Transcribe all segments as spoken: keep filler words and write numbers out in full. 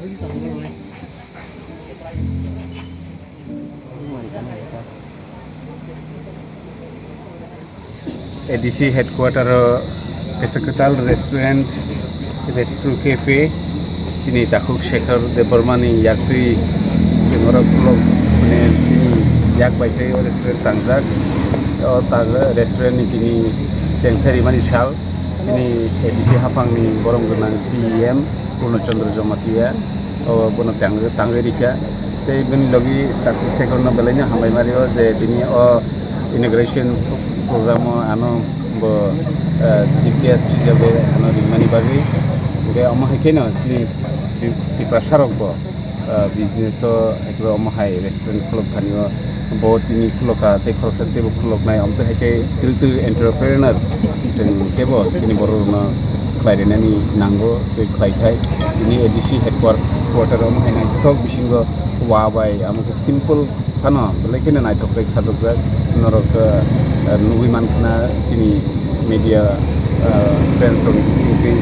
A D C headquarter o kaisa kwtal restaurant, Restro Cafe, chini takhuk Shekhar Debbarma ni yakri chwng oro khulok, mane, bini yak bai khe o restaurant tangjak. O ta-, restaurant ni tini chengsa rimani sal, chini A D C haphang ni borom gwnang C E M Purno Chandra Jamatia, o bono tang-, tangwi rikha. Tei bini logi takhuk Shekhar no belai no hambai ma rio je bini o inauguration program o ano bo, eh, chief guest hisabe ano ringmani bagwi. Hwnkhe omo hai kheno chini Tri-, Tiprasa rok bo, eh, business o, haikhe omo hai restaurant khulok thani o bo tini khulokha tei khoroksa teibo khuloknai, omo tei hai khe twrwk twrwk entrepreneur chwng teibo chini borok rokno khlai rwnani nango tei khlai thai. Tini A D C headquarter omo hai naithothok bisingo wa bai amo khe simple phano belai kheno naithok khe sajokjak. Norok, eh, nugwi mankha na chini media, eh, friends rok ni bisingtwi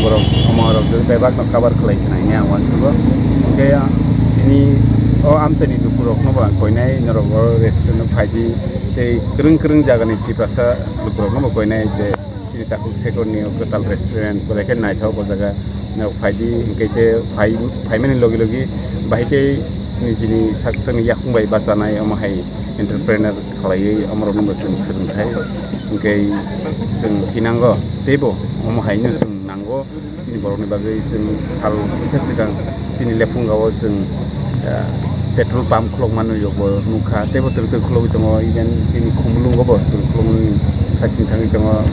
borok omo rok bebak no cover khlai khna hwnwi ang uansugo. Hwnkhe, ah, tini o amchaini lukurokno bo ang koinai norok o restaurant o phaidi tei kwrwng kwrwng jagani Tiprasa lukurokno bo koinai je chini takhuk Shekhar ni o kwtal restaurant belai khe naithok o jaga. Nok phaidi, hwnkhe khe phai-, phaimani logi logi bahai khe nijini sak sakni yakung bai bachanai omo hai entrepreneur khlaiwi omorokno bo chwng swrwngthai. Hwnkhe chwng thinango teibo omo haino chwng nango. Chini borokni bagwi chwng sal kisa swkang chini lephunga o chwng, ah, petrol pump khulokma nukjakgo nukha, teibo twrwk twrwk khulogwi tongo, even chini Khumulwngo bo chwng khuloknani hasing thangwi tongo.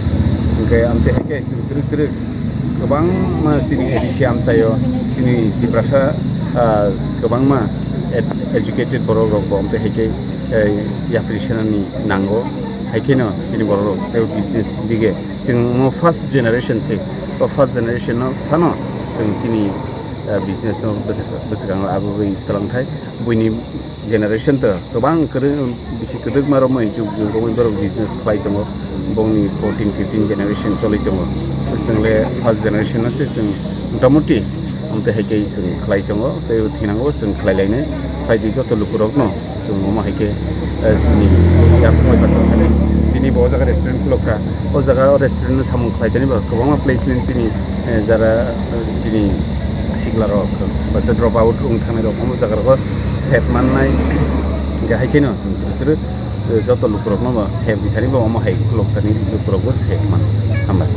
Hwnkhe amtwi hai khe chwng twrwk twrwk kwbangma chini A D C amchaio chini Tiprasa, ah, kwbangma ed-, educated borok rok bo amtwi hai khe, eh, yapri senani nango, hai kheno chini borok rok tei business dige chwng omo first generation se, o first generation no phano chwng chini, eh, business no bwswk-, bwswkango abugwi twlangthai. Buini generation to kwbang kwrwng, bisi kwdwkma romwi, jug jug romwi borok business khlai tongo. Bongni fourteen, fifteen generation choli tongo. Chwng le first generation no se chwng motamoti amtwi hai khe chwng khlai tongo, tei thinango chwng khlai lainai. Phaidi joto lukurokno chwng omo hai khe, eh, chini yakungwi bachai thani. Tini bo o jaga restaurant khulokha. O jaga o restaurant no samung khlai thani ba kwbangma placement chini, eh, jara, eh, chini sikla rok baksa drop out wng thangnairok omo jaga rogo save mannai. Hwnkhe hai kheno chwng twrwk twrwk, eh, joto lukurokno bo save di thani bo omo hai khulok thani lukurokbo save man. Hambai.